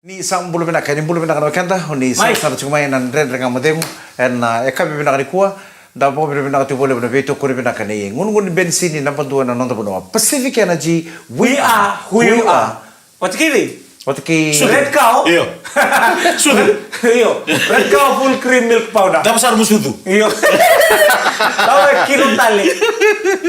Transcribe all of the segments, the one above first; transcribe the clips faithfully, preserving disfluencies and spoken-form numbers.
Ni sa bula vinaka, ni bula vinaka na wekada, o ni sarasara tiko mai ena Dredre Ga Mo Cegu, ena, ah, yakavi vinaka nikua. Da vakavinavinaka tiko vakalevu na veitokoni vinaka ni gunugunu ni benisini na Badua ena noda vanua. Pacific Energy, we are who you are. Vata kei cei? Vata kei Red Cow. Io. Sucu. Io. Red Cow full cream milk powder. Dava sara mo sucu. Io. Dava e kilo tale.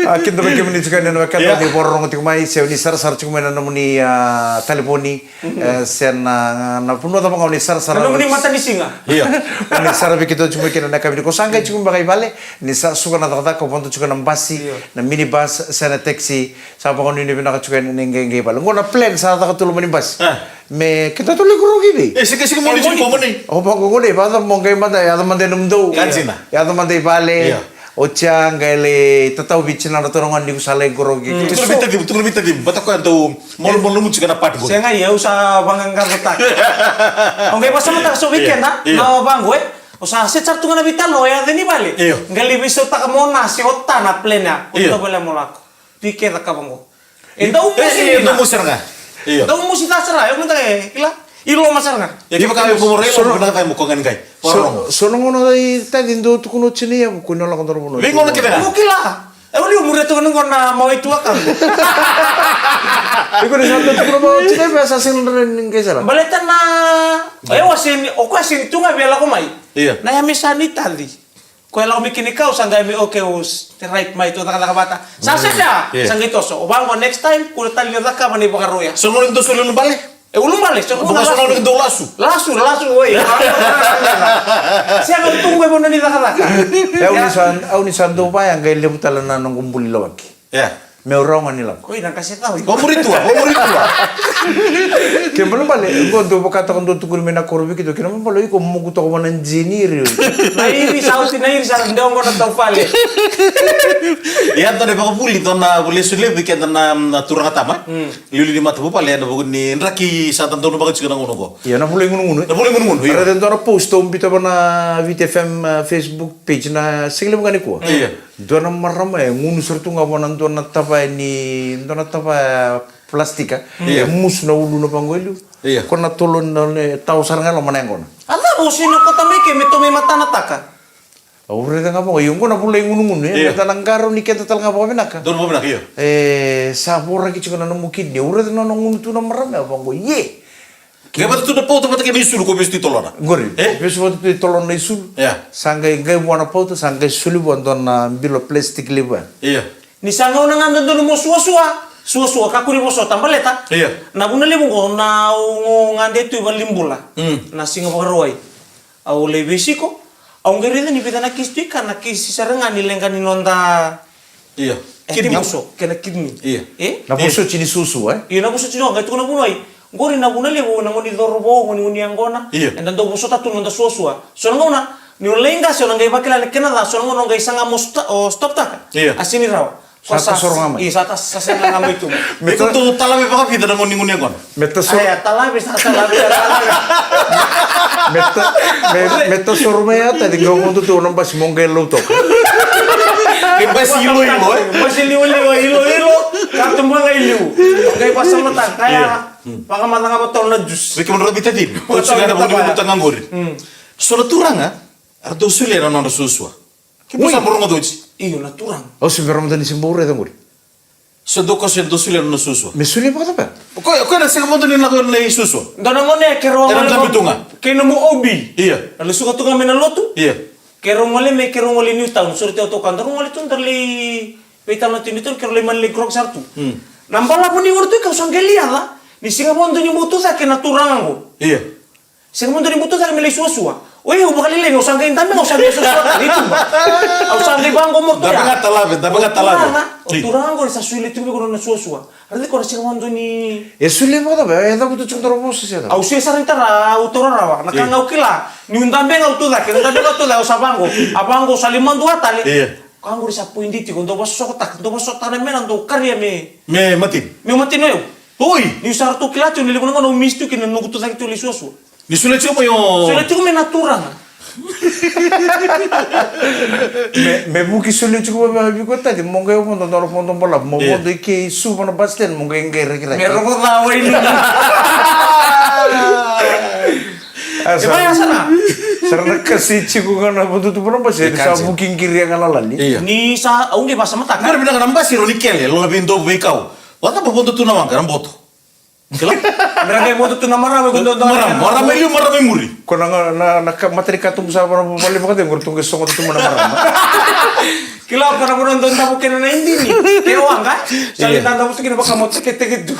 Ah, kidavaki kemuni tiko yani na wekada, io, ni vakarorogo tiko mai, se o ni sarasara tiko mai na nomuni, ah, talevoni. Mhm. Eh, se na, na vanua cava ga o ni sarasara. Na nomuni matanisiga. Io. O ni sara vei keitou tiko mai kina na yakavi nikua. Sa qai tiko beka i vale, ni sa suka na cakacaka, vodo tiko na basi, io, na minibus, se na taxi. Sa vakanuinui vinaka tiko yani ni qai, qai vale. Qo na plan sa caka tu loma ni basi. Ah. Me keda tu lai koroki vei. E, sika, sika, moni, e, moni. Tiko, moni. O vaqo, qo nei, vacava mo qai mada, yaco mada e nomudou. Ka dina. Yaco mada i vale. Io. Oti ya qai lai tatau vei tinadra turaga ni ko sa lai koroki. Mm. Tukuna vei tacimu, tukuna vei tacimu. Vata koya dau malumalumu tiko na part qo. Sega, ia au sa vaqaqacotaka. Au qai vakasamataka so vei keda, io, na vaqo, e. O sa set sara tu ga na veitalanoa, o yaco ni vale. Io. Qai lai veisautaka mo na se o ta na plan ya. Io. O ta vale mo lako. Tui kece ka vaqo. E dau mosi, e, e dau mosi sara ga. Io. Dau mosi ca sara, e, mada, e, kila. I loma sara ga. Ia, kevaka e ko mo rai, so, mo na cai mo ko gani qai. So, so na gauna i taci dau tukuna o tina ia, ko ni lako dau vanua. Vei gauna kece ga. Mo kila. E, o liu muria tu na gauna mawai tu a ka. Iko ni sa dau tukuna mawai tu na, sa sega ni qai sara. Baleta na, e, o sega ni, o koya sega ni tu ga via lako mai. Io. Na ya me sa ni taci. Koya lako mai kina i kau, sa qai mai, okay, o s-, te right mai, tou cakacaka vata. Sa sega, io, sa qai toso. O vaqo next time, kua tale ni o cakava na ivakaro ya. So gauna ni dau soli ulubale? E ulubale, so gauna, so gauna ni dau lasu. Lasu, lasu, oi. Sega tu qo e vanua ni cakacaka. E, au ni sa, au ni sa dau vaya, qai levu tale na noqu buli lawaki. Ia. Meu rawa ga ni lako. Oi, na qase cau. Vakamuri tu a, vakamuri tu a. Ke balebale, qo dau vakataka dau tukuni mai na koro vei keitou, kena balebale, iko moku toka vana jini iri. Na iri sa oti, na iri sa dau qo na taufale. Ia, dua na ivakavuvuli, dua na lesu levu vei keda na, na turaga tama. Mm. Liuliu ni matavuvale, ena vuku ni draki sa dodonu vaka tiko na gauna qo. Ia, na vula i gunugunu, e? Na vula i gunugunu, ia. Raica dua na post au biuta vana Viti F M, eh, Facebook page na siga levu ga nikua. Ia. Dua na marama e gunu sara tu ga vua na dua na tavaya ni, dua na tavaya plastika. Ia. E musu na uluna vaqo e liu. Ia. Ko na tolo na, na tau sara ga e loma na yaqona. A cava o sega ni kauta mai ke me tou mai matanataka? Au raica ga vaqo, io, qo na vula i gunugunu, e, ia, me da na qarauni keda tale ga vakavinaka. Donu vakavinaka, io. E, sa voraki tiko na nomu kidney, au raica na nona gunu tu na marama ya vaqo, ie. Qai vata tu na pauta vata kei na isulu ko vesu tu i tolona. Qori, e? Vesu vata tu i tolona na isulu. Ia. Sa qai, qai vua na pauta, sa qai soli vua dua na bilo plastic levu ya. Ia. Ni sa gauna ga dodonu mo suasua, suasua, kakua ni vosota baleta. Ia. Na vuna levu qo, na, au, au gade tu i valenibula. Mm. Na siga Vakarauwai. Au lai veisiko, au qai raica ni vica na kisi tu i ka, na kisi sara ga ni leqa ni noda, ia, e, kidney. Timuso kei na kidney. Ia. E? Na vosoti ni suasua, e? Ia, na vosoti ni, au qai tukuna vunau. Qori na vuna levu, na gauna ni cauravou, gauna ni, gauna ni yaqona. Ia. Eda dau vosota tu na noda suasua. So na gauna ni o lai qase, o na qai vakila na kena ca, so na gauna o qai saga mo sta-, o stop taka. Ia. A sega ni rawa. Sa tasoro ga mai. Io, sa ta-, sa sega ga mai tu. Me ta-, iko dau talave vakavica na gauna ni, gauna ni yaqona? Me tasoro. Aya, talave, sa talave, sa talave. Me ta-, me, me tasoro mai ya, tadi qai vodo tu na basi mo qai lau toka. Ke basi iloilo, e? Basi iloilo, iloilo. Ka tu mai ga i liu. Qai vakasamataka, kaya. Ia. Hmm. Vakamacala ga vata na juice. Vei kemudrou na veitacini. Ko tiko na vuli, vuli taga qori. Hmm. So na turaga, era dau solia na nodra suasua. Kemudrou sa bau rogoca oti? Io, na turaga. Au se bera mada ni se bau raica qori. So dau koso e dau solia na nona suasua. Me solia vakacava? O koya, o koya na sega mada ni lako na isuasua. Dua na gone, keirau gole mai tu ga. Kei nomu O B. Ia. Na lesuka tu ga mai na lotu. Ia. Keirau gole mai, keirau gole i Newtown. Sori, tei au toka. Daru gole tu, daru lai veitalanoa tu i Newtown, keirau lai mani lai grog sara tu. Hmm. Na balavu ni gole tu, kau sa qai liaca. Ni sega mada ni bau tu cake na turaga qo. Ia. Sega mada ni bau tu cake me lai suasua. Oi, au vakalailai, au sa qai dabe ga, au sa qai suasua tale i tuba. Au sa qai vaqo mo tu ya. Dabe ga talave, dabe ga talave. O turaga, o turaga qori sa solia tiko vei koya na nona suasua. Raici koya na sega mada ni. E solia vakacava, e cavuta tiko dua na vosa se cava? Au sega sara ni tara, au taura rawa. Na ka ga au kila. Niu dabe ga au tu cake, niu dabe ga au tu cake, au sa vaqo. A vaqo, au sa lai madua tale. Ia. Ka qori sa poidi tiko, dau vasosokotaka, dau vasosotaka na mena, dau karia me. Me matini. Me matini o yau. Oi! Niu sa ratou kila tiko ni levu na gauna au misi tiko kina noqu tu cake tiko lai suasua. Ni solia tiko mai o. Solia tiko mai na turaga. Me, me vuki solia tiko mai vei iko tale, mo qai vodo, dua na vodo balavu, mo vodo i ke i Suva na bus stand, mo qai qai rakiraki. Me rogoca o Wainigu. E vaya sara. Sara na kasi tiko ga na vodo tu vana basi, e ni sa vuki qiri ga na lali. Iya. Ni sa, au qai vasa mataka. Qori vinaka na basi, rau ni kele, lo na veidovu veikau. Vata pa vodo tu na waqa, na boto. Kila? Mera qai vodo tu na marama, ko dodonu. Marama, marama e liu, marama e muri. Ko na, na, na ka, mata ni katubu sa vana vale vakacegu, ratou qai sogo tu mai na marama. Kila ko na vanua dau davo kina na idini. Ke waqa. Sa lai dadavu tu kina vakamoteketeke tu.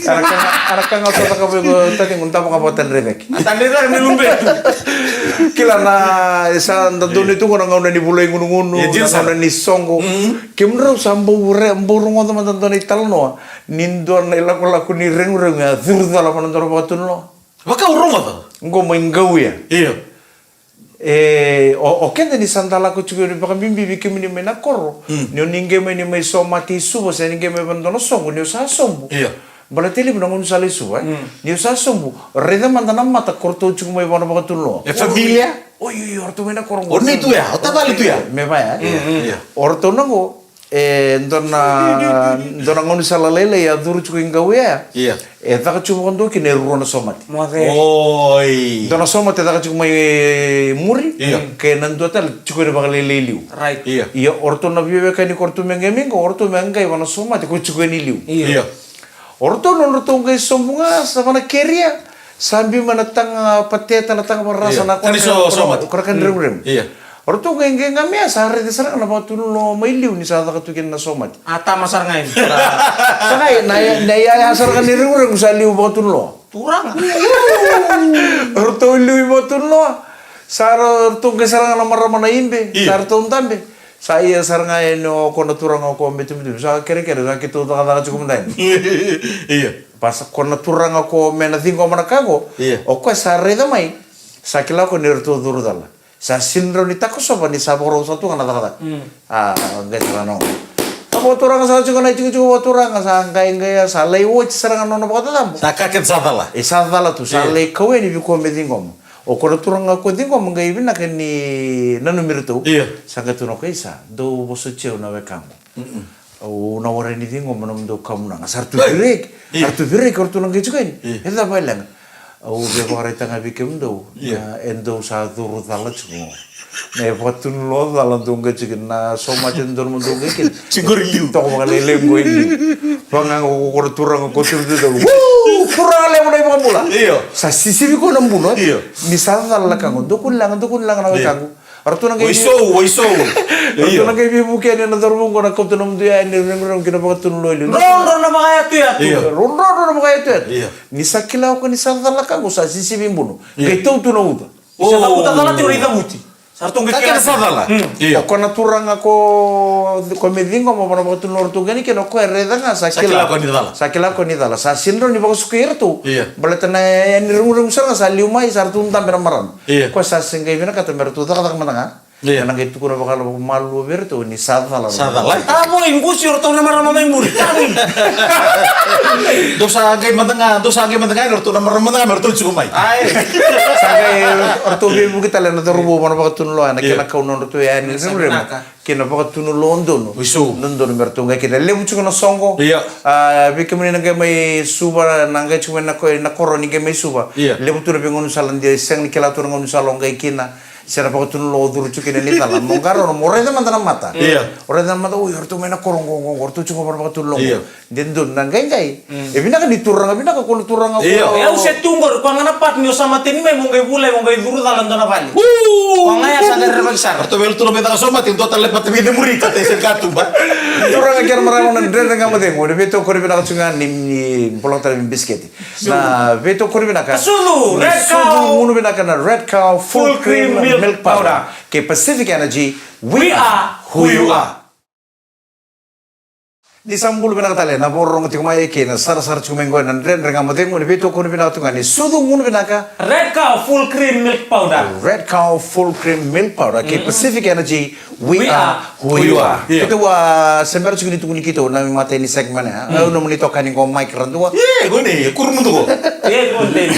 Ana ka ga, ana ka ga sa caka vei iko tacegu, davo ga vakatadreveki. A tadreveki me lube tu. Kila na, e sa dodonu tu qo na gauna ni vula i gunugunu, na gauna ni soqo. Kemudrau sa bau re, bau rogoca mada dua na italanoa ni dua na ilakolako ni reguregu a curu cala vua na dua na vakatunuloa. Vaka au rogoca. Qo mai Qauia. Io. E, o, o keda ni sa da lako tiko yani vakabibi vei kemuni mai na koro. Mm. Ni o ni qai mai ni mai somate i Suva, se ni qai mai vana dua na soqo, ni o sa sobu. Io. Baleta e levu na gauna sa lai Suva, e? Mm. Ni o sa sobu, raica mada na mata ko ratou tiko mai vana vakatunuloa. E familia? Oi, oi, oi, o ratou mai na koro qo. O ni tu ya, o tavale tu ya. Me vaya, e? Mm, mm. Io. O ratou na qo, e, dua na, dua na gaunisala lailai a curu tiko i Qauia. Ia. E caka tiko vakadua kina e rua na somate. Moce. Oi. Dua na somate e caka tiko mai muri. Ia. Kei na dua tale tiko ena vakalailai liu. Right. Ia. Ia, o ratou na veiwekani ko ratou me qai mai qo, o ratou me qai vana somate ko tiko ena liu. Ia. Ia. O ratou na nodratou qai sobu ga, sa vana keria. Sa biu mai na taga pateta, na taga vakarasa, na kora, kora, kora ka ni remuremu. Ia. O ratou qai qai ga mai, sa raica sara ga na vakatunuloa mai liu ni sa caka tu kina na somate. A tama sara ga yani. Sa qai, na, na, na, ya, ya sara ga ni reguregu sa liu vakatunuloa. Turaga. O ratou liu i vakatunuloa. Sa ra, ratou qai sara ga na marama na ibe. Io. Sa ratou dabe. Sa ia sara ga yani o ko na turaga o ko me tumitumi. Sa kerekere, sa keitou cakacaka tiko mada yani. Io. Pasa ko na turaga ko me na ciqoma na ka qo. Io. O koya sa raica mai. Sa kila ko ni ratou curu cala. Sa sini rau ni takosova ni sa vakarau sa tu ga na cakacaka. Mm. A, qai tara na. Ka vakaturaga sa tiko na itikotiko vakaturaga sa qai qai sa lai oti sara ga nona vakatacabo. Sa ka kece sa cala. E sa cala tu, sa lai kau yani vei koya me ciqoma. O koya na turaga koya ciqoma qai vinaka ni nanumi iratou. Io. Sa qai tu na koya isa, dou vosoti au na wekaqu. Mm-mm. Au na warai ni ciqoma nomudou kamunaga. Sa ratou vireki. Io. Sa ratou vireki, o ratou na qai tiko yani. Io. E cava e leqa? Au via vakaraitaka ga vei kemudou. Io. Na e dou sa curu cala tiko. Na e vakatunuloa cala dou qai tiko na somate dou na dou qai kina. Tiko i liu. Toka vakalailai qo i liu. Vaka ga o koya na turaga ko turu tu. Woo! Turaga levu na iVakabula. Io. Sa sisivi koya na buno. Io. Ni sa cala na ka qo. Dou kua ni laga, dou kua ni laga na wekaqu. Ratou na qai, oi sou, oi sou. Ratou na qai veivuke yani na cauravou qo na kauta nomudou iyaya ni reguregu ki na vakatunuloa i liu. Drodro na vakayatuyatu. Io. Drodro na vakayatuyatu. Io. Ni sa kila o koya ni sa cala ka qo sa sisivi buno. Io. Qai tau tu na uca. Ni sa cavuta cala tiko na icavuti. Sa ratou qai kila sa cala. Mm. Io. O koya na turaga ko, ko me ciqoma vana vakatunuloa ratou qai ni kina o koya e raica ga sa kila. Sa kila o koya ni cala. Sa kila o koya ni cala. Sa sini rau ni vakasukai iratou. Io. Baleta na yani reguregu sara ga sa liu mai sa ratou dabe na marama. Io. Koya sa se qai vinakata me ratou cakacaka mada ga. Io. Ena qai tukuna vakamalua vei iratou ni sa cala. Sa cala. A vo i qusi o ratou na marama mai muri. Tavi. Dou sa qai mada ga, dou sa qai mada ga, o ratou na marama mada ga, me ratou tiko mai. Ai. Sa qai o ratou veivuke tale na cauravou vana vakatunuloa ena kena kau nodratou yani. Sa vinaka. Kei na vakatunuloa donu. Oi sou. Donu me ratou qai kina levu tiko na soqo. Io. A, vei kemuni na qai mai Suva, na qai tiko mai na ko-, na koro ni qai mai Suva. Io. Levu tu na veigaunisala de sega ni kila tu na gaunisala o qai kina. Se na vakatunuloa o curu tiko kina ni cala. Mo qarauna, mo raica mada na mata. Io. O raica na mata, oi, o ratou mai na koro qo, qo, qo, o ratou tiko vana vakatunuloa qo. Io. De donu na qaiqai. Mm. E vinaka ni turaga, vinaka ko na turaga ko. Io. E au se tu qori, koya ga na part ni o sa mateni mai, mo qai vulai, mo qai curu cala dua na vale. Uu! Koya ga ya sa qai rerevaki sara. Ratou vei iratou na vei caka somate, dua tale pata vei cemuri, kata i se katuba. Turaga kei na marama na Dredre Ga Mo Cegu, ni veitokoni vinaka tiko ga ni, ni bolota na bisikete. Na veitokoni vinaka. Sucu, Red Cow. Sucu gunu vinaka na Red Cow Full Cream Milk Powder. Kei Pacific Energy, we are who you are. Ni sa bula vinaka tale na vakarorogo tiko mai kei na sarasara tiko mai qo ena Dredre Ga Mo Cegu, ni veitokoni vinaka tiko ga ni sucu gunu vinaka. Red Cow Full Cream Milk Powder. Red Cow Full Cream Milk Powder. Kei Pacific Energy, we are who you are. Io. Keitou a se bera tiko ni tukuni keitou na imatai ni segment ya. Au nomuni itokani qo Mike Radua. Io, qo ni, kuru mudu qo. Io, qo ni.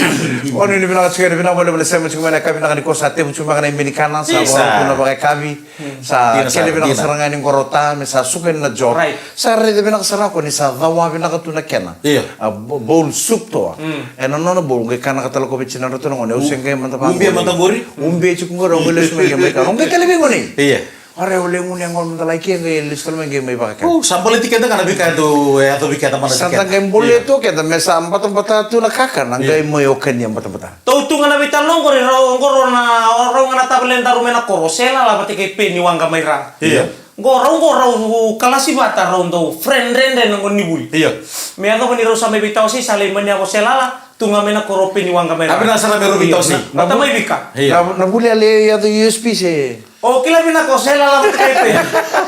Oni ni vinaka tiko, ni vinaka vakalevu na sema tiko mai na yakavi vinaka nikua, sa tevu tiko mai na ibe ni kana, sa vakarautaka na vakayakavi. Sa kele vinaka sara ga ni qo rauta, me sa suka yani na job. Sa raica Vinaka sara ko ni sa cawa vinaka tu na kena. Io. A bo-, bowl soup toa. Mm. E na nona bowl, qai kanaka tale ko vei tinadratou na gone, au se qai mada vaqo. Ubia mada qori? Ubia tiko qori, au qai lesu mai qai mai ka. Au qai tale vei gone. Io. Ore, au le gune qo mada lai ke qai lesu tale mai qai mai vakakena. O, sa baleti keda ga na veika e dau, e yaco vei keda mana. Sa da qai boleto keda me sa batabata tu na kakana, qai mai o kania batabata. Tau tu ga na veitalanoa qori, rau qo rau na, rau ga na tavale daru mai na koro, Selala vata kei Peni waqa mai ra. Io. Qo rau, qo rau kalasi vata, rau dau friend dredre na gone ni vuli. Io. Me yacova ni rau sa mai veitawasei, sa lai mani yavo Selala, tu ga mai na koro Peni waqa mai ra. A vinaka sara me rau veitawasei. Vata mai Vika. Io. Na, na vuli a lai yaco U S P se. O kila vinaka o Selala vata kei Peni.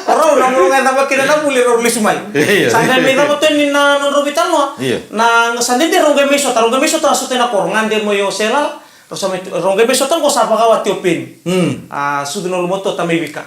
O rau na mulo ga e cava kina na vuli rau lesu mai. Io. Sa qai mai cava tu ni na nodrau veitalanoa. Io. Na sa dede rau qai mai sota, rau qai mai sota, sota na koro, gade mai o Selala. Rau sa mai, rau qai mai sota qo sa vakawati o Peni. Mm. A sucu na loma tu o tamai Vika.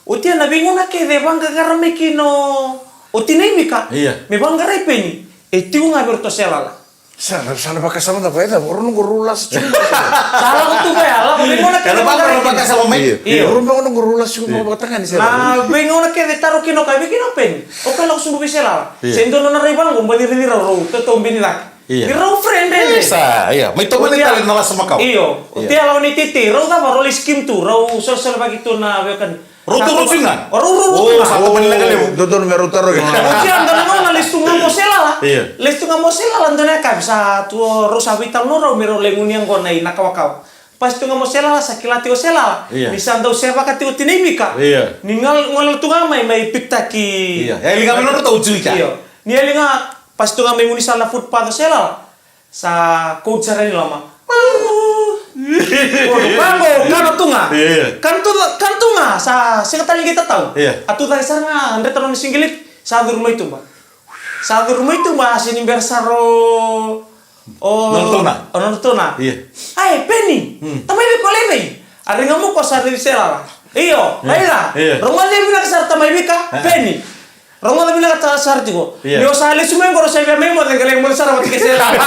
Oti ya na veigauna kece e vaqaqara mai kina o tinai Vika. Io. Me vaqarai Peni. E tiko ga vei ratou o Selala. Sa na, sa na vakasama da vaya, o rau noqu rau lasa tiko. Sa lako tu vaya, lako veigauna kece. Era vaqara vakasama mai. Io. Io. O rau noqu rau lasa tiko, io, vakatagane Selala. Na veigauna kece taro kina o koya vei kina o Peni. O koya lako sobu vei Selala. Io. Se dua nona rai vaqo, bau ni raici rau, rau tautaubini cake. Io. Ni rau friend dredre. Sa, io. Mai tomani tale na lasa makawa. Io. Io. Oti ya lako ni tete, rau cava, rau lai scheme tu, rau solesolevaki tu na veiwekani. Rau tarogi tu ga? O rau, rau, rau tu ga. Sa tomani na ka levu. Dodonu me rau tarogi. Oti ya dua na gauna lesu tu ga mai o Selala. Io. Lesu tu ga mai o Selala dua na yakavi sa tu o rau sa veitalanoa rau me rau lai gunia qo na i na kawakawa. Pasi tu ga mai o Selala sa kila tiko o Selala. Io. Ni sa dau sevaka tiko tinai Vika. Io. Ni gal, gole tu ga mai, mai pikitaki. Io. E yali ga mai nodratou tiko i kea. Io. Ni yali ga pasi tu ga mai gaunisala na footpath o Selala. Sa coat sara ni loma. Vaqo, kana tu ga. Io, io. Kana tu ga, kana tu ga. Sa sega tale ni qai tatau. Io. A tu cake sara ga, dreta nona sigileti. Sa curu mai tuba. Sa curu mai tuba, a sega ni bera sara o, o nona tona. O nona tona. Io. Ai, Peni. Hmm. Tamai Vika, o lai vei? A raica mai o koya sa raici Selala. Io, io, raica. Io. Rogoca vinaka sara tamai Vika, eh, Peni. Rogoca vinaka sara tiko. Io. Ni o sa lesu mai qo, o sa via mai moce, qai lai moce sara vata kei Selala.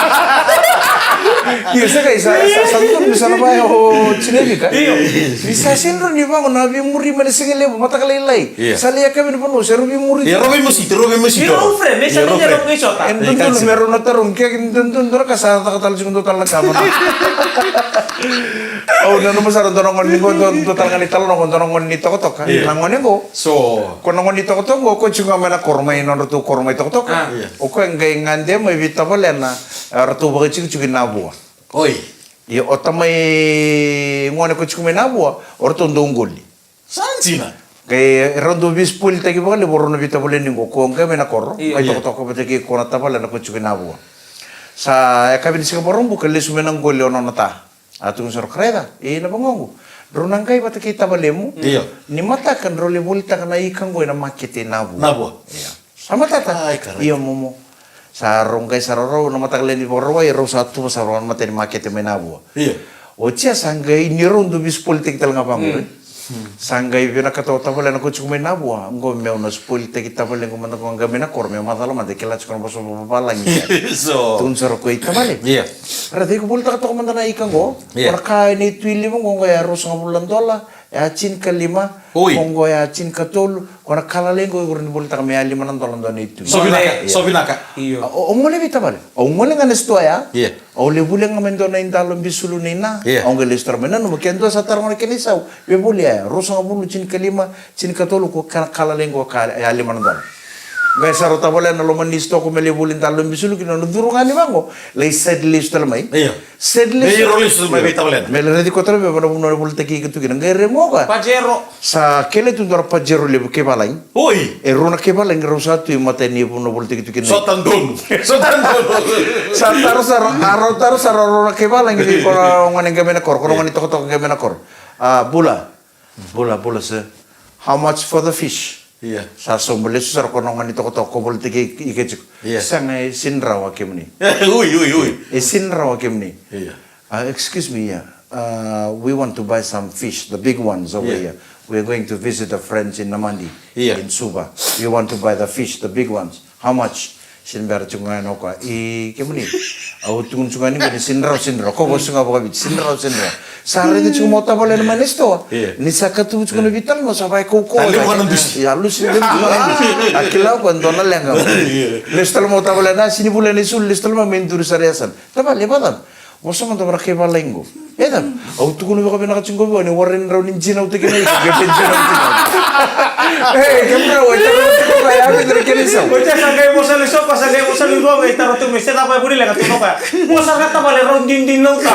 Io, sa qai sa, sa, sa dodonu me sa na vaya o tinai Vika. Io. Ni sa sega ni rawa ni vaqo na veimuri mai na sigalevu mataka lailai. Io. Sa lai yakavi na vanua, sa rau veimuri. Io, rau veimositi, rau veimositi. Io, rau friend, me sa, io, rau friend. Rau qai sota. E dodonu me rau na tarogi, ke dodonu, dodonu ka sa caka tale tiko dua tale na ka vata. Au nanuma sara dua na gone ni qo, dua, dua tale ga ni talanoa qo, dua na gone ni tokatoka. Io. Na gone qo. So. Ko na gone ni tokatoka qo, ko tiko ga mai na koro mai, nodratou koro mai tokatoka. Ah. Io. O koya qai gade mai vei tavalena, e, ratou vakaitikotiko i Navua. Oi. Io, o tamai gone ko tiko mai Navua, o ratou dau qoli. Sa dina. Qai rau dau veispoiltaki vakalevu o rau na veitavaleni qo, ko qai mai na koro, io, mai, io, tokatoka vata kei ko na tavalena ko tiko i Navua. Sa yakavi ni siga Vakaraubuka, lesu mai na qoli o nona ta. A tukuna sara o koya, raica, e na vaqo qo. Drau na qai vata kei tavalemu. Io. Ni mataka drau lai volitaka na ika qo ena makete i Navua. Navua. Io. Sa matata. Ai, karai. Io, momo. Sa rau qai sara rau na mataka lailai ni Vakarauwai, rau sa tuva sara rau na matai ni makete mai Navua. Io. Oti ya sa qai ni rau dau veispoiltaki tale ga vaqo, mm, e. Sa qai vinakata o tavalena ko tiko mai Navua, qo meu na spoiltaki tavalequ mada qo qai mai na koro, meu macala mada, kila tiko na vosa vavalagi. So. Tukuna sara o koya, tavale. Io. Raica, iko volitaka toka mada na ika qo. Io. Ko na ka ena itui levu qo, qo ya ruasagavulu na dola, ya tinikalima, oi, qo, qo ya tinikatolu, ko na ka lailai qo, iko rawa ni volitaka me ya lima na dola dua na itui. So vinaka, io, so vinaka. Io. A, o, o gole vei tavale. O gole ga na sitoa ya. Io. Au lai volia ga mai dua na idalo bisulu nei na. Io. Au qai lesu tara mai, nanuma ke dua sa taroga na kena isau. Via volia ya, ruasagavulu, tinikalima, tinikatolu, ko ka, ka lailai qo ka, e, ya lima na dola. Qai sara o tavale na loma ni sitoa ko me lai voli dalo bisulu kina, na curu ga ni vaqo. Lai side lesu tale mai. Io. Side lesu. Me iro lesu mai vei tavalena. Me lai raici koya tale mai vei na vanua na volitaki ika tu kina. Qai raici koya. Pajero. Sa kele tu dua na Pajero levu kaivalagi. Oi! E rua na kaivalagi rau sa tu i matai ni vanua volitaki tu kina. Sota donu. Sota donu. Sa taro sara, a rau taro sara rau na kaivalagi vei ko na gone qai mai na koro, ko na gone tokatoka qai mai na koro. A, bula. Bula, bula, sir. How much for the fish? Io. Sa sobu lesu sara ko na gone tokatoka ko volitaki ika tiko. Io. Sega, e sega ni rawa kemuni. Ui, ui, ui. E sega ni rawa kemuni. Io. Uh, excuse me, yeah. Uh, we want to buy some fish, the big ones over, yeah, here. We are going to visit a friend in Namadi, yeah, in Suva. We want to buy the fish, the big ones. How much? Sini bera tiko ga ena o koya. I kemuni. Au tukuna tiko ga ni qo ni sini rawa, sini rawa. Ko vosa ga vakaviti, sini rawa, sini rawa. Sa raica tiko mo tavalena mai na sitoa. Io. Ni sa katuvu tiko na veitalanoa, sa vakaikaukauwa. A levu ga na dusi. Ia, lusi levu ga na dusi. A kila o koya dua na leqa. Io. Lesu tale mo tavalena, sini vula na isulu, lesu tale mai me duri sara i yasana. Tavale, vakacava? Vosa mada vua na kai valagi qo. E cava? Au tukuna vakavinaka tiko qo vua ni warai ni rawa ni jinautaki na ika, qai vei jinautaki na ika. E, kemudrau, e tara tiko koya, ya vei tara kena isau. Oti ya sa qai vosa lesu, sa qai vosa lesu, qai tara tu me se cava e vuni leqa tu koya. Vosa ga tavale rau dindinauta.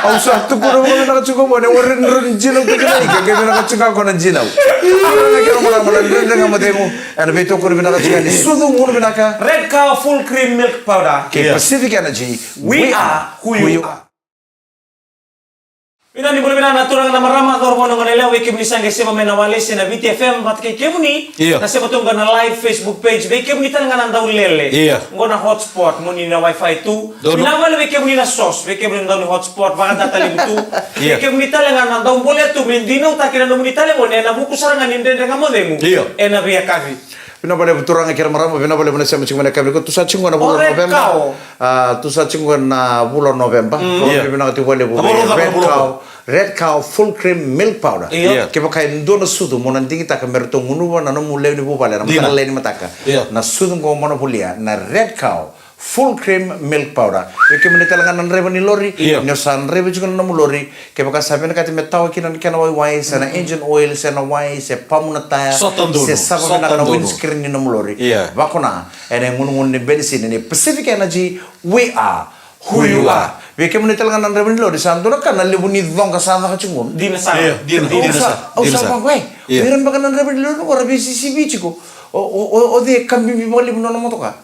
Au sa tukuna vakavinaka tiko vua ni warai ni rawa ni jinautaki na ika, qai vinaka tiko ga ko na jinau. Turaga kei na marama, na Dredre Ga Mo Cegu. Ena veitokoni vinaka tiko ni sucu gunu vinaka. Red Cow Full Cream Milk Powder. Kei Pacific Energy. We are who you are. Vinaka ni bula vinaka na turaga na marama, cauravou na goneyalewa, vei kemuni sa qai seva mai na Walesi ena Viti F M, vata kei kemuni na seva tu ga na live Facebook page, vei kemuni tale ga na dau lele. Qo na hotspot, mo ni na wifi tu. Vinaka vale vei kemuni na sos, vei kemuni na dau ni hotspot, vakadata levu tu. Vei kemuni tale ga na dau bolea tu, me dinautaki na nomuni talevoni, ena vuku sara ga ni Dredre Ga Mo Cegu. Ena veiyakavi. Vinaka vakalevu turaga kei na marama, vinaka vakalevu na sema tiko mai na yakavi nikua. Tu sa tiko na vula o November. A, tu sa tiko na vula o November. Vinaka tiko vakalevu. Red Cow, Red Cow Full Cream Milk Powder. Kevaka e dua na sucu mo na digitaka me ratou gunuva na nomu lewe ni vuvale, na mataka lailai ni mataka. Na sucu qo mo na volia, na Red Cow Full Cream Milk Powder. Vei kemuni tale ga na draiva ni lori, ni o sa draiva tiko na nomu lori, kevaka sa vinakati me tawa kina na kena waiwai, se na engine oil, se na wai, se pamu na taya, se sava vinaka na windscreen ni nomu lori. Vakuna ena igunugunu ni benisini ni Pacific Energy, we are who you are. Vei kemuni tale ga na draiva ni lori, sa dua na ka na levu ni coqa sa caka tiko qo. Dina sara. Au sa vaqo, e, ira beka na draiva ni lori qo ra veisisivi tiko. O, o, o, o cei e kabibi vakalevu na nona motoka?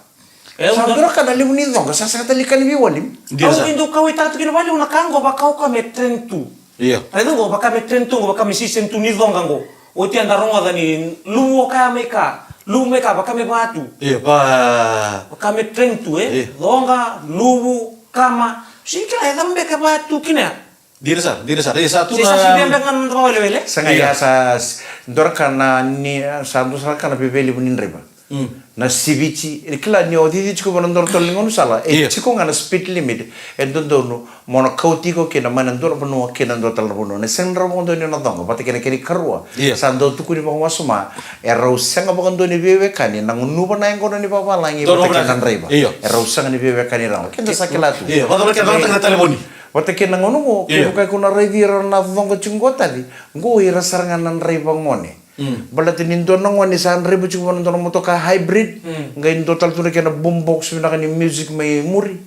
Sa dua na ka na levu ni coqa sa sega tale ni ka ni veiwalimi. Au vei dau kauwaitaka tu kina vakalevu na ka qo, vaka o ka me trend tu. Raica qo, vaka me trend tu qo, vaka me season tu ni coqa qo. Oti eda rogoca ni luvu o kaya mai ka, luvu mai ka, vaka me vatu. Vaka me trend tu, e? Coqa, luvu, kama. Sini kila e cava beka e vatu kina ya. Dina sara, dina sara. Ia sa tu na. Sa sivia beka na noda vakawelewele. Sega, ia sa dua na ka na ni, sa dua sara na ka na veiveilevu ni draiva. Na siviti, e kila ni o cici tiko vua na dua na tolo ni gaunisala, e tiko ga na speed limit e dodonu mo na kauti iko kina mai na dua na vanua ki na dua tale na vanua. Na sega ni rawa vakadua ni o na coqa, vata kei na kena ikarua. Sa dau tukuni vakawasoma, e rau sega vakadua ni veiwekani na gunuva na yaqona ni vavalagi vata kei na draiva. E rau sega ni veiwekani rawa. Keda sa kila tu. Ia, vata kei na talevoni. Vata kei na gauna qo, kevaka iko na raici ira na coqa tiko qo, taci qo, ira sara ga na draiva gone. Baleta ni dua na gone sa draiva tiko vua na dua na motoka hybrid, qai dua tale tu na kena boom box vinaka ni music mai muri.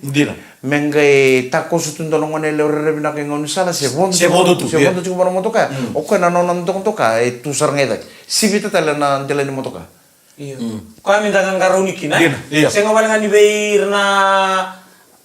Me qai takoso tu dua na gone yalewa rairai vinaka e gaunisala, se vodo tiko vua na motoka. O koya na nona dokadoka e tu sara ga i cake. Sivita tale na dela ni motoka. Io. Koya me da qaqarauni kina. Sega wale ga ni vei ira na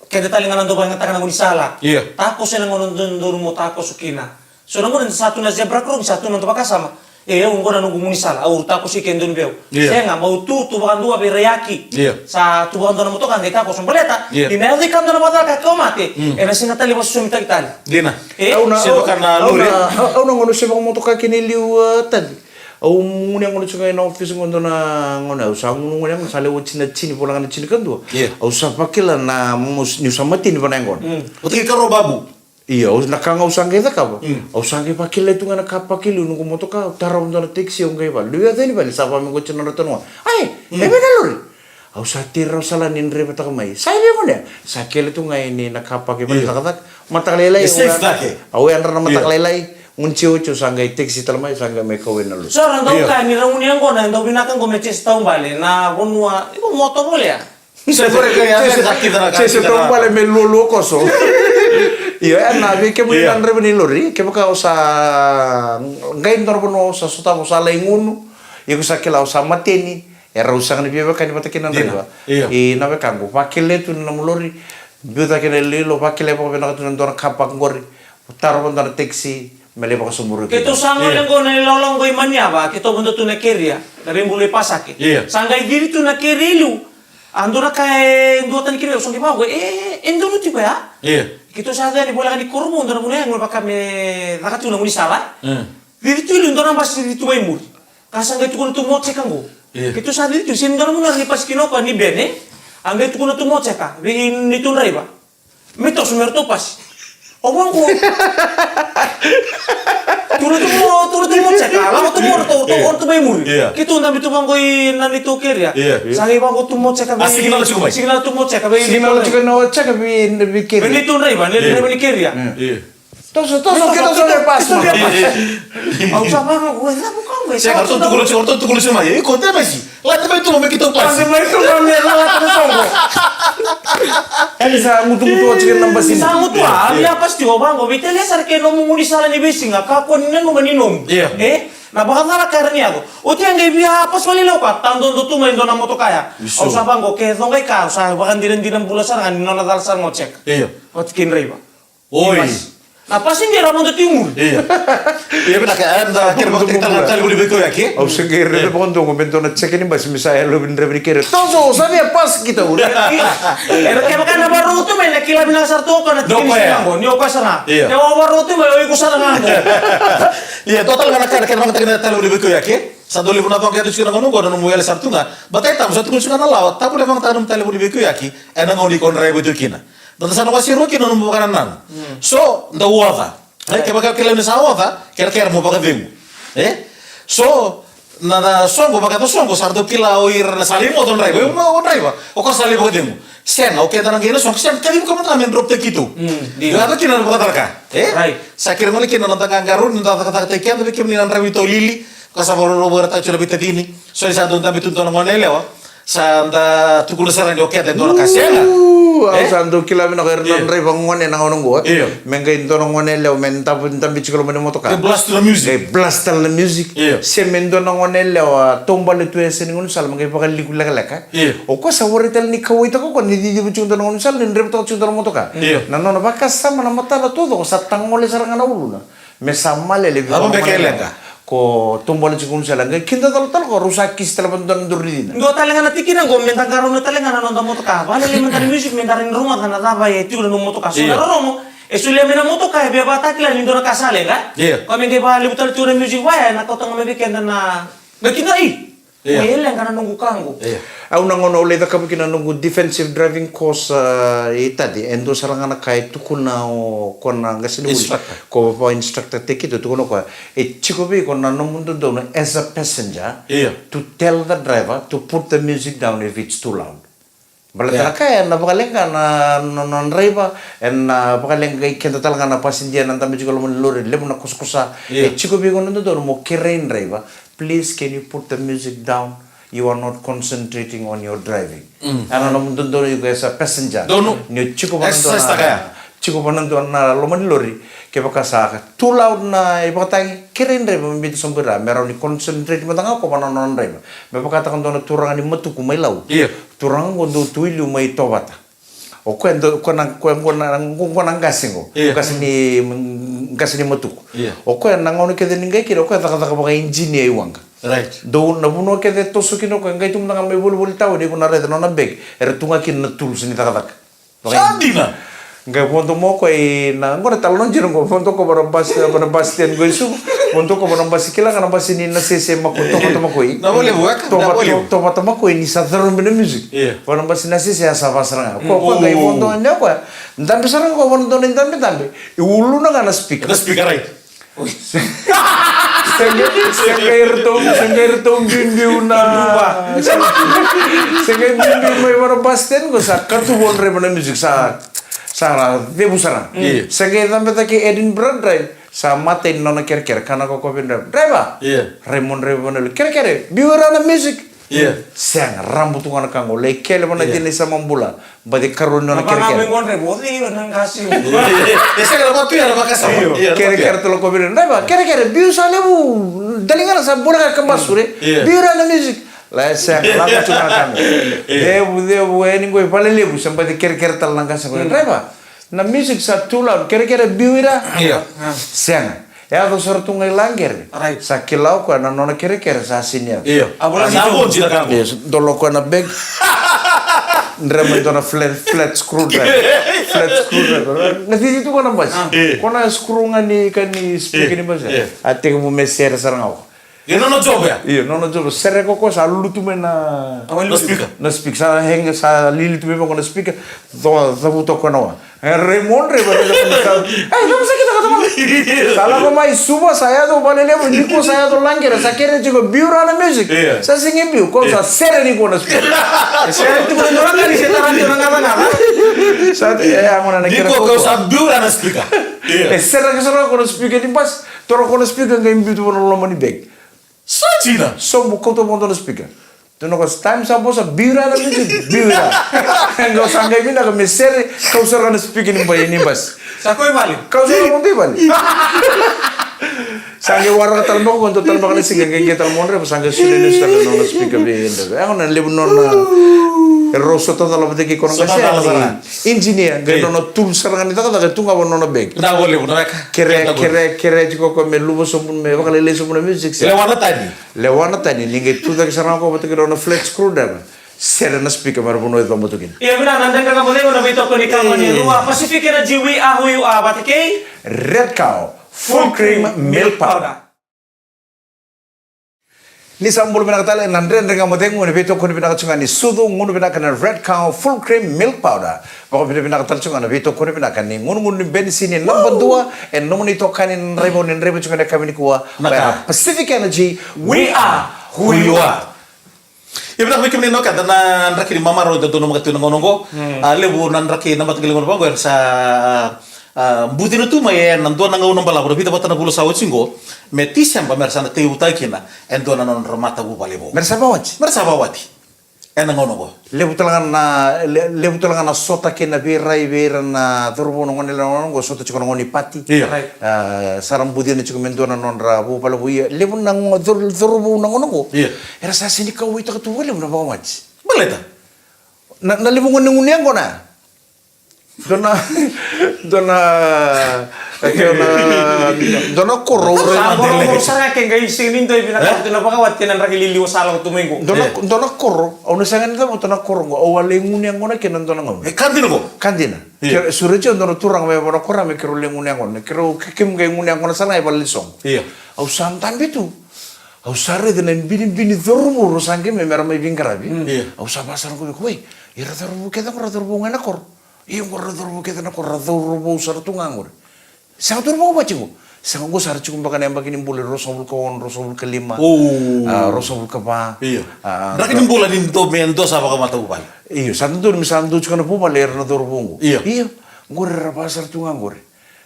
keda tale ga na dau vakayagataka na gaunisala. Takoso ena gauna dodonu mo takoso kina. So na gauna sa tu na zebra crossing, sa tu na noda vakasama. E, au qo na noqu gaunisala, au takoso ike donu vei au. Sega, bau tu, tu vakadua vei ira yaki. Sa tu vakadua na motoka qai takoso baleta ni na yaco i ka dua na vakacala ka kau mate, ena sega tale ni vakasosomitaki tale. Dina. E? Au na, au na gauna se vakamotoka kina i liu, e, taci. Au gunu yaqona tiko ga ena office qo dua na gauna, au sa gunu gunu yaqona, sa lewe tini na tini, voleka na tinikadua. Au sa vakila na mosi niu sa mateni vua na yaqona. Oti karo babu. Io, au, na ka ga au sa qai cakava. Au sa qai vakila tu ga na car park e liu noqu motoka, au tara dua na taxi, au qai vale. Liu yaco yani vale, sa vaka me qo tiko na nodra tanu ga. Ai, e vei na lori? Au sa tei rau sala ni draivataka mai. Sa i vei gone? Sa kele tu ga yani na car park e vale cakacaka. Mataka lailai, au yadra na mataka lailai. Gunu tiko oti au sa qai taxi tale mai, sa qai mai kau ena lori. So ra dau kaya ni ra gunu yaqona e dau vinaka qo me tese taubale na vanua, iko mo tovolea. Tese taubale me lualua koso. Io, e na vei kemuni na draiva ni lori, kevaka au sa qai dua na vanua au sa sotava au sa lai gunu, iko sa kila au sa mateni, e rau sega ni veiwekani vata kei na draiva. I na wekaqu, vakila tu na nomu lori, biu cake na iloilo, vakila vakavinaka tu na dua na car park qori, tara vakadua na taxi me lai vakasoburuki. Keitou sa gole qo na ilawalawa qo i Maniava, keitou vodo tu na keria, na veibulu i Pasake. Sa qai cici tu na keria i liu. A dua na ka e duatani kina, au sa qai vaqo, e, e donu tiko ya. Keitou sa yaco yani voleka ni koronivou, dua na vuna ya, vaka me caka tu na gaunisala. Cici tu i liu, dua na basi cici tu mai muri. Ka sa qai tukuna tu mo cheka qo. Io. Keitou sa cici tu, sega ni dua na vanua ni pasi kina o koya ni bene. A qai tukuna tu mai o Jeka vei neitou draiva. Me toso me ratou pasi. O vaqo. Tukuna tu mai, tukuna tu mai o Jeka. Lako tu mai o ratou, ratou, io, o ratou mai muri. Io. Keitou dabe tu vaqo ina neitou keria. Io. Sa qai vaqo tu mai o Jeka vei, signal tu mai. Signal tu mai o Jeka vei, signal tu mai o Jeka vei, vei keria. Vei neitou draiva, nei, io, draiva ni keria. Io. Toso, toso, toso, ke toso, toso, ke toso, ke pasi. Au sa vaqo, e cava ka qo, e cava ka qo. Sega, ratou tukuna tiko, ratou tukuna tiko mai. E ko de mai si. Lade mai tu me keitou pasi. Lade mai tu me lalata na soqo. Ena sa gutugutu oti kina na basi. Sa gutu a, via pasi tiko vaqo, veitalia sara kei nomu gaunisala ni veisiga, kakua ni nanuma ni nomu. Io. E? Na vakacala ka era ni yaco. Oti a qai via pasi vakalailai o koya, tadodo tu mai dua na motoka ya. Au sa vaqo, ke coqa i ka, au sa vakadinadina bula sara ga ni nona cala sara ga o Jeka. Io. Oti kei draiva. Oi. Na pasi ni ra vodo tu i muri. Io. Io, vinaka, eda kere vakatikitaka na talevoni vei koya, ke? Au se qai raica vakadogo me dua na jeke ni basi me sa yalovi ni draiva ni kere. Toso, sa via pasi keitou. Era kevaka na vakarorogo tu mai na kila vinaka sara tu o koya na tiki ni siga qo, ni o koya sara ga. Io. Ke o vakarorogo tu mai o iko sara ga qo. Io, dua tale ga na ka na kena vakatikitaka na talevoni vei koya, ke? Sa dau levu na coqa e tu tiko na gauna qo, na nomu yale sara tu ga. Baleta e tabu, sa tukuna tiko ga na lawa, tabu na vakatikitaka na nomu talevoni vei koya, ke? Ena gauna iko draiva tu kina. Da sa na wasei rua kina na nomu vakanananu. Mm. So, da oca. E, kevaka kila ni sa oca, kerekere mo vakacegu. E? So, na, na soqo, vakayaco soqo, sa ratou kila o ira na sa lai moca o draiva. O, o draiva, o koya sa lai vakacegu. Sega, o keda na qai na soqo, sega, kacivi koya mada ga me drop taki tu. Mm, dina. Yaco kina na vakacalaka. E? Right. Sa kere gole kina na noda qaqarauni, noda cakacakataki keda, vei kemuni na draiva ni taulili, ka sa vakarorogo vakayagataki tu na veitacini. So, ni sa dau dabe tu dua na gone yalewa. Sa da tukuna sara ni o keda e dua na ka sega. Uu, au sa dau kila vinaka o ira na draiva gone na gauna oqo. Io. Me qai dua na gone yalewa me dabe, dabe tiko loma ni motoka. Qai blast na music. Qai blast tale na music. Io. Se me dua na gone yalewa taubale tu e yasa ni gaunisala me qai vakaliku lekaleka. Io. O koya sa warai tale ni kauwaitaka o koya ni ciciva tiko dua na gaunisala ni draivataka tiko dua na motoka. Io. Na nona vakasama na matana taucoko sa tagole sara ga na uluna. Me sa malele vei koya na malele. Ko taubale tiko gaunisala, qai kidacala tale o koya, rau sa kisi tale vata dua na duru ni cina. Dua tale ga na tikina qo, me da qarauna tale ga na noda motoka. Vakalele mada na music, me da rawa ni rogoca na cava e tiko na nomu motoka. So na rorogo, e solia mai na motoka, e via vakatakila ni dua na ka sa leqa. Io. Koya me qai vakalevu tale tiko na music vaya, na kauta ga mai vei keda na, na kida i. Io. E leqa na noqu ka qo. Io. Au na gauna au lai cakava kina na noqu defensive driving course, ah, i Tadi, e dua sara ga na ka e tukuna o koya na qase ni vuli. Instructor. Ko va instructor tekito, tukuna o koya. E tiko vei iko na nomu dodonu as a passenger, io, to tell the driver to put the music down if it's too loud. Baleta na ka ya na vakaleqa na, na, na draiva, ena vakaleqa i keda tale ga na pasidia na dabe tiko loma ni lori, levu na kosakosa. Io. E tiko vei iko na dodonu mo kerei draiva. Please, can you put the music down? You are not concentrating on your driving. Mm. Ena nomu dodonu iko as a passenger. Donu. Ni o tiko vana dua na, tiko vana dua na loma ni lori. Kevaka sa too loud na ivakatagi, kerei draiva me biuta sobu i ra, me rawa ni concentrate mada ga o koya vana nona draiva. Me vakataka dua na turaga ni Matuku mai Lau. Io. Turaga qo dau tu i liu mai Tovata. O koya dau, koya na, koya qo na, qo, qo na qase qo. Io. Qase ni, qase ni Matuku. Io. O koya na gauna kece ni qai kina, o koya cakacaka vaka engineer i waqa. Right. Dau na vanua kece e toso kina o koya, qai tu mada ga mai volivoli tauni, iko na raica na nona bag, era tu ga kina na tools ni cakacaka. Sa dina. Qai vodo mai o koya i na, qo na talanoa dina qo, vodo o koya vana bus, vana bus stand qo i Suva. Vodo o koya vana bus, kila ga na bus ni Nasese Makoi, Tovata Makoi. Na vole vueka, na vole. Tovata Makoi ni sa carobi na music. Io. Vana bus ni Nasese a sa va sara ga. Ko, ko qai vodo ga o koya. Dabe sara ga o koya vana dua na idabedabe. E uluna ga na speaker. Na speaker, right. Se qai, se qai ratou, se qai ratou biubiu na. Se qai biubiu mai vana bus stand qo sa katuva o draiva na music sa, sa ra cevu sara. Io. Se qai cabe cake Edinburgh Drive, sa matai ni nona kerekere, kana ko koya vei draiva. Draiva. Io. Rai mo draiva vana kerekere, biu ira na music. Io. Sega, rabu tu ga na ka qo, lai kele vana dina i Samabula, baci karua ni nona kerekere. Io. E sega na vatu ya na vakasama. Io. Kerekere tale o koya vei ira, draiva, kerekere, biu sa levu, daliga na sa bula ka kabasure, biu ira na music. La e sega, lako tu ga na ka qo. Io. Cevu, cevu, e ni qo i valelevu, sa baci kerekere tale na qase qo. Draiva, na music sa too loud, kerekere biu ira. Io. Sega. E yaco sara tu ga i laqere. Right. Sa kila o koya na nona kerekere sa sini yaco. Io. A vola sa vo dina ka qo. Io, dolo o koya na bag. Dre mai dua na flat, flat screw driver. Flat screw driver. Ga cici tu koya na basi. Io. Koya na screw ga ni ka ni speaker ni basi. Io. A tekivu me sere sara ga o koya. E nona job ya? Io, nona job. Sere ko koya sa lutu mai na, na speaker. Na speaker. Sa hang, sa lili tu mai vaqo na speaker. Dua, cavuta ko na wa. E Raymond, Raymond, Raymond. E, vamos aqui, tá, tá, tá. Sa lako mai Suva, sa yaco Valelevu, ni ko sa yaco Laqere, sa kere tiko biu ra na music. Io. Sa sega ni biu, ko sa sere ni ko na speaker. Sere tiko na nona ni se tara tiko na gavagava. Sa, e, a gona na kere ko sa biu ra na speaker. Io. E sere ka sara ko na speaker ni bus. Toro ko na speaker qai biu tu na loma ni bag. Sa dina. Sobu kauta mo dua na speaker. Tu na ko time sa bosa biu ra na music, biu ra. Qo sa qai vinaka me sere, kau sara na speaker ni bai ni bus. Sa koi vale. Kau sara mo dei vale. Sa qai waraka tale bako, dua tale bako na siga, qai qai tale mo dre, sa qai suli ni sa na nona speaker be dre. Yago na levu nona. E rau sota tale vata kei kono qase. Engineer, qai nona tool sara ga ni cakacaka e tu ga va nona bag. Kere, kere, kere tiko ko me luva sobu, me vakalailai sobu na music. Lewa na tani. Lewa na tani, ni qai tu cake sara ga ko vata kei nona flat screwdriver. Sere na speaker me ra vanua e coba tu kina. Ia, vinaka na Dredre Ga Mo Cegu, na veitokoni ka mo ni rua. Pacific Energy, we are who you are, vata kei Red Cow, full cream milk powder. Ni sa bula vinaka tale na Dredre Ga Mo Cegu, na veitokoni vinaka tu ga ni sucu, gunu vinaka na Red Cow Full Cream Milk Powder. Vakavinavinaka tale tu ga na veitokoni vinaka ni gunugunu ni benisini naba dua, e nomuni itokani na draiva, ni draiva tu ga na yakavi nikua. Pacific Energy, we are who you are. Ia vinaka vei kemuni na wekada na draki ni mamarau eda dau namaka tu na gauna oqo. A levu na draki na mataqali gauna vaqo era sa a, bucina tu mai ena dua na gauna balavu, na vica vata na vula sa oti qo, me Tiseba, me ra sa na tekivutaka kina e dua na nodra matavuvale vou. Me ra sa vakawati. Me ra sa vakawati. Ena gauna qo. Levu tale ga na, le-, levu tale ga na sota kei na veirai vei ira na cauravou na gone yalewa na gauna qo, sota tiko na gauna ni pati. Io. A, sa ra bucina tiko me dua na nodra vuvale vou. Ia, levu na go-, cau-, cauravou na gauna qo. Io. Era sa sega ni kauwaitaka tu vakalevu na vakawati. Baleta? Na, na levu gone gunu yaqona. Dua na, dua na, dua na, dua na koro. Sa boro boro sara ga ke qai sega ni dua e vinakata tu na vakawati ena draki liliwa sa lako tu mai qo. Dua na, dua na koro, au na sega ni cavuta na koro qo, au a lai gunu yaqona kina dua na gauna. E ka dina qo? Ka dina. Io. Ke, sure tiko dua na turaga mai Vanuakoro me keirau lai gunu yaqona, keirau ke-, kemu qai gunu yaqona sara ga e vale ni soqo. Io. Au sa dabe tu. Au sa raica na binibini cauravou rau sa qai mai me ra mai veiqaravi. Io. Au sa vakasara qo vei iko, wei, ira cauravou kece qo ra cauravou ga ena koro. Io, qo ra cauravou kece na koro, ra cauravou sara tu ga qori. Sega tu na vakawati qo. Sega, qo sa ra tiko beka na yabaki ni bula, ruasagavulu ka ono, ruasagavulu ka lima, a, ruasagavulu ka va. Io. A, draki ni bula ni dua me dua sa vakamatavuvale. Io, sa dodonu me sa dua tiko na vuvale ira na cauravou qo. Io. Io, qori ra vaka sara tu ga qori.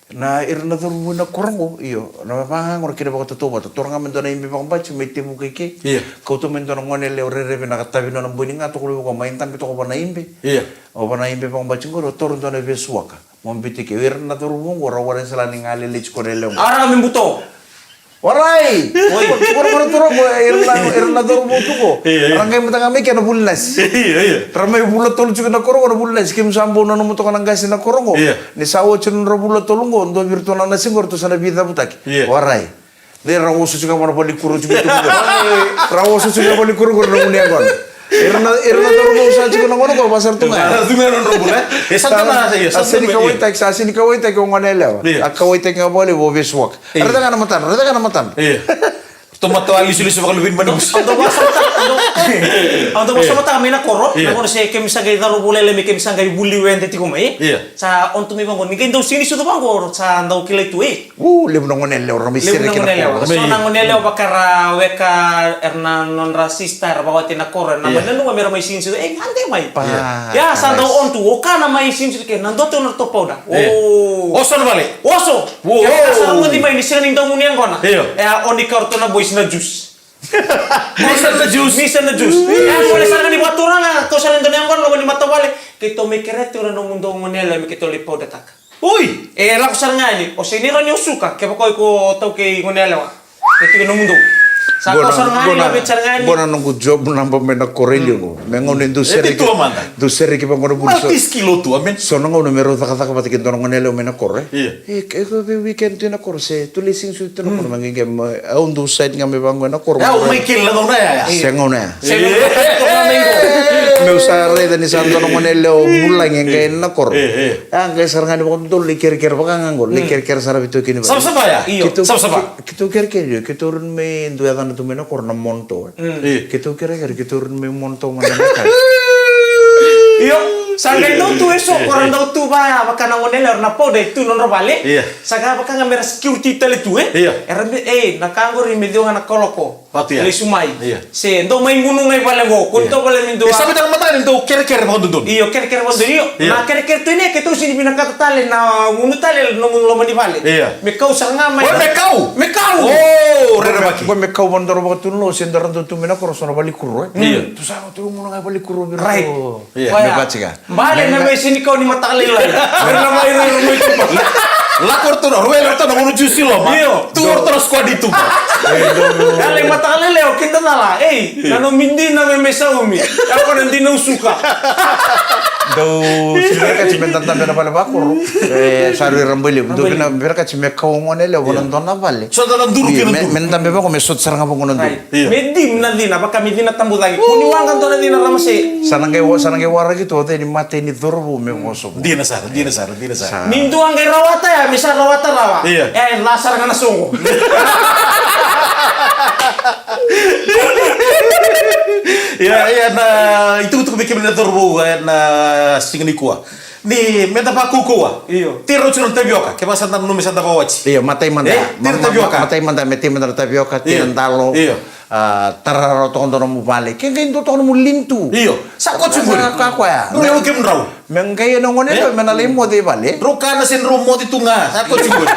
Na ira na cauravou na koro qo, io, na vaka ga qori kena vakatautauvata. Toro ga me dua na ibe vakabati, mai tevuka i ke. Io. Kauta mai dua na gone yalewa rairai vinaka, tavi nona boi ni ga, toka luveko, mai dabe toka vua na ibe. Io. O vua na ibe vakabati qori, o toro dua na vesu waka. Mo biuti ke, o ira na cauravou qo, ra warai sara ni galili tiko na yalewa qo. A ra me buto. Warai! Oi. Qo, qo, qo, qo, ira na, ira na cauravou tu qo. Io, io. Ra qai mata ga mai kena vuli nasi. Io, io. Ra mai vula tolu tiko na koro qo na vuli nasi. Kemu sa bau nanuma toka na qase na koro qo. Io. Ni sa oti na nodra vula tolu qo, dua vei iratou na nasi qo, ratou sa na veicavutaki. Io. Warai. Dei ra oso tiko ga vua na valenikuro tiko tu qo. Ra oso tiko ga valenikuro qo na gunu yaqona. Ira na, ira na cauravou sa tiko na gauna qo, vaka sara tu ga. Vaka sara tu ga na nodra bula, e? E sa dua na, e sa dua na, e. A sega ni kauwaitaki, sa sega ni kauwaitaki o gone yalewa. Io. A kauwaitaki ga vakalevu o vesu waka. Io. Raica ga na matadra, raica ga na matadra. Io. Ratou matau a lisoliso vakaluveni manibusi. Au dau vakasamataka, au dau, au dau vakasamataka mai na koro, io, na gauna se kemi sa qai cauravou lailai me kemi sa qai vuli wede tiko mai. Io. Sa on tu mai vaqo, ni qai dau sega ni sucu vaqo, sa dau kilai tu, e. U, levu na gone yalewa ra mai sereki na koro. Levu na gone yalewa. So na gone yalewa vaka ra weka, era na nodra sister, era vakawati na koro, era na mai nanuma me ra mai sinisiu, e, gade mai. Ia, sa dau on tu, o ka na mai sinisiu ke, na dua tu na ratou powder. O. Oso na vale. Oso. Ke sa rogoci mai ni sega ni dau gunu yaqona. Io. E a on ni ka o ratou na boys na juice. Misa na juice. Misa na juice. E a gole sara ga ni vakaturaga, kau sara ni dau gunu yaqona, loma ni matavuvale, keitou mai kerea tu na nomudou gone yalewa me keitou lai powder taka. Oi! E lako sara ga yani, o sega ni rawa ni o suka, kevaka o iko taukei gone yalewa. E tiko nomudou. Sa kau sara ga yani, laveti sara ga yani. Qo na noqu job naba mai na koro e liu qo. Me gauna e dau sereki, dau sereki vaqo na vuli so. Multi skill o tu, amen. So na gauna me rau cakacaka vata kei dua na gone yalewa mai na koro, e. Io. E, e, ko vei weekend tu na koro, se tu lai sinisiu tu na koro, me qai, qai, au dau side ga mai vaqo na koro. Au mai kele na gauna ya, ya. Se gauna ya. Se gauna ya. Meu sa raica ni sa dua na gone yalewa vulagi e qai na koro. E, e. A qai sara ga ni vakadodonu lai kerekere vaka ga qo, lai kerekere sara vei tou kina vale. Savasava ya? Io. Keitou, savasava. Keitou kerekere, io, keitou rawa ni mai dua yacana tu mai na koro na monoto. Io. Keitou kerekere, keitou rawa ni mai monoto mada na ka. Io, sa qai dau tu eso, ko ra dau tu va, vaka na gone yalewa, ra na poda e tu nodra vale. Io. Sa ga vaka ga me ra security tale tu, e? Io. Era me, e, na ka qori me ciwa ga na kaloko. Vatu ya. Lesu mai. Io. Se dou mai gunu ga i vale qo, ko ni tou vale me dua. E sa vei tale mataka ni dou kerekere vakadodonu. Io, kerekere vakadodonu, io. Io. Na kerekere tu ine, keitou sini vinakata tale na gunu tale na gunu loma ni vale. Io. Me kau sara ga mai. O, me kau? Me kau. O, rerevaki. Qo me kau vanodra vakatunuloa, se dou ra dau tu mai na koro so na valenikuro, e? Io. Tu sa ga tu gunu ga i valenikuro vei iratou. Right. Io. Koya. Me vati ga. Bale na me sini kau ni mataka lailai. Bale na mai rui rui tuba. Lako ratou na, rui ratou na gunu juice i loma. Io. Tu ratou na squad i tuba. Bale mataka lailai o keda cala. Ei, na nomu dina me me saumi. Ako na dina usuka. Dou sini vinakati me da dabe na vale vakoro. E, sa rui rabailevu. Dou vina, vinakati me kau gone yalewa na dua na vale. So da na duru kina me, tu. Me dabe vako me soti sara ga vako na duru. Right. Io. Me dim na cina, vaka me cina tabu cake. Kua ni waqa dua na cina ramase. Sa na qai wa-, sa na qai waraki tu o cei ni matai ni cauravou me vosa vou. Dina sara, dina sara, dina sara. Ni dua qai rawata ya, me sa rawata rawa. Io. E, la sara ga na soqo. Ia, ia, na itukutuku vei kemuni na cauravou, e, na siga nikua. Ni me da vakaukauwa. Io. Tei rau tiko na tavioka, kevaka sa da nanumi sa da vakawati. Io, matai mada. E, tei na tavioka. Matai mada, me tei mada na tavioka, tei na dalo. Io. A, tara rau toka dua nomu vale. Ke qai dua toka nomu lintu. Io. Sa koto tiko qori. Sa ka koya. Rau lewe kemudrau. Me qai na gone yalewa me na lai moce i vale. Drau kana se drau moce tu ga. Sa koto tiko qori.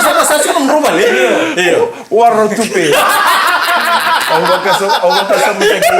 Sa na sa tiko nomudrau vale. Io. Io. Warau tupe. Au vakasa-, au vakasamataki,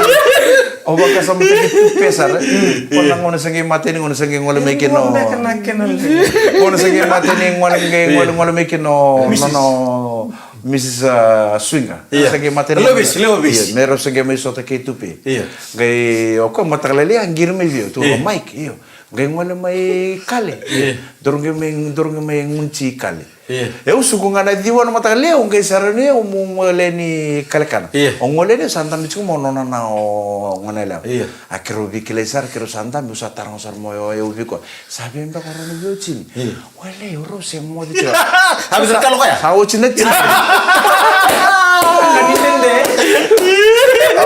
au vakasamataki tupe sara. Ko na gone sa qai mateni, gone sa qai gole mai kina o, gone sa qai mateni, gole qai, gole, gole mai kina o, no, no, Missus, a, Swinga. Io. Sa qai mateni. Lewa vesi, lewa vesi. Io, me rau sa qai mai sota kei tupe. Io. Qai, o koya mataka lailai a qiri mai vei au, tu o Mike, io. Qai gole mai Kale. Io. Daru qai mai, daru qai mai gunuci Kale. Io. E, au suka ga na ciwa na mataka lailai, au qai sara ni au mo gole ni Kalekana. Io. Au gole ni sa dabe tiko mo nona na o gone yalewa. Io. A keirau veikilai sara, keirau sa dabe, au sa tara ga sara mo, io, au vei koya. Sa vei beka o rau na veiwatini? Io. Wele, o rau se moce tiko. A vei sa kalo koya? Sa oti na tini. Sa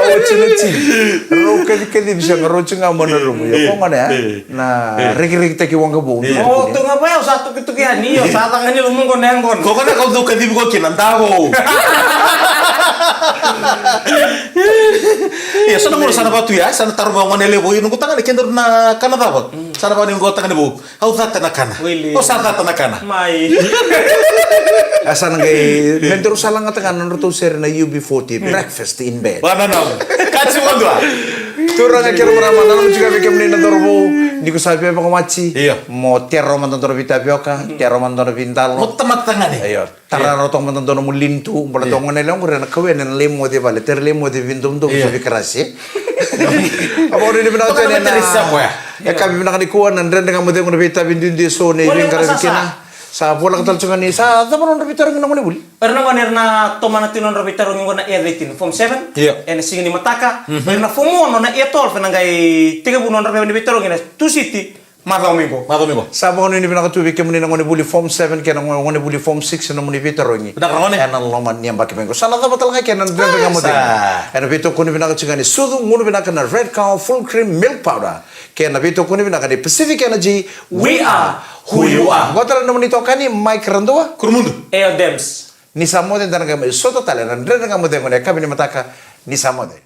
oti na tini. Rau kacikaci vei sa ga rau tiko ga mo na rumu. Io, ko gona ya. Na rekirekitaki waqa vou. O, tu ga vaya, o sa tukituki yani, o sa caka ni lumu qo na yaqona. Ko gona kau dau kacivi ko kina, davo. Ia, sa na gauna sa na vatu ya, sa na taro mai o gone yalewa vou, noqu tagane, kedaru na kana cava? Sa na vaka ni qo tagane vou. Au cata na kana. Wele. O sa cata na kana. Mai. A sa na qai, me daru sa lagata ga na nodratou sere na U B forty, Breakfast in Bed. Vananamu. Kati mo dua. Turaga kei na marama, nanuma tiko vei kemuni na cauravou, ni ko sa via vakawati. Io. Mo tero mada dua na veitavioka, tero mada dua na veidalo. Mo tamata tagane. Io. Tara rau toka mada dua nomu linitu, baleta o gone yalewa qori ena kau yani ena lai moce vale, tera lai moce veidomodomo se veikarasi. A vakanuinui vinaka tu yani na yakavi vinaka nikua, na Dredre Ga Mo Cegu na veitavi duidui eso ni veiqaravi kina. Sa voleka tale tiko ga ni sa cava nodra veitarogi na gone vuli. Era na gone era na tomana tu nodra veitarogi qo na year thirteen, form seven. Io. Ena siga ni mataka. Era na form one, na year twelve, ena qai tekivu nodra vei ni veitarogi na Tusiti. Macawa mai qo. Macawa mai qo. Sa vakanuinui vinaka tu vei kemuni na gone vuli form seven kei na gone, gone vuli form six, na nomuni veitarogi. Vinaka na gone. Ena loma ni yabaki mai qo. Sa na cava tale ga kina na Dredre Ga Mo Cegu. Ena veitokoni vinaka tiko ga ni sucu, gunu vinaka na Red Cow Full Cream Milk Powder. Kei na veitokoni vinaka ni Pacific Energy, we are who you are. Qo tale na nomuni itokani, Mike Radua. Kurumudu. Eo Dems. Ni sa moce, da na qai mai sota tale na Dredre Ga Mo Cegu ena yakavi ni mataka, ni sa moce.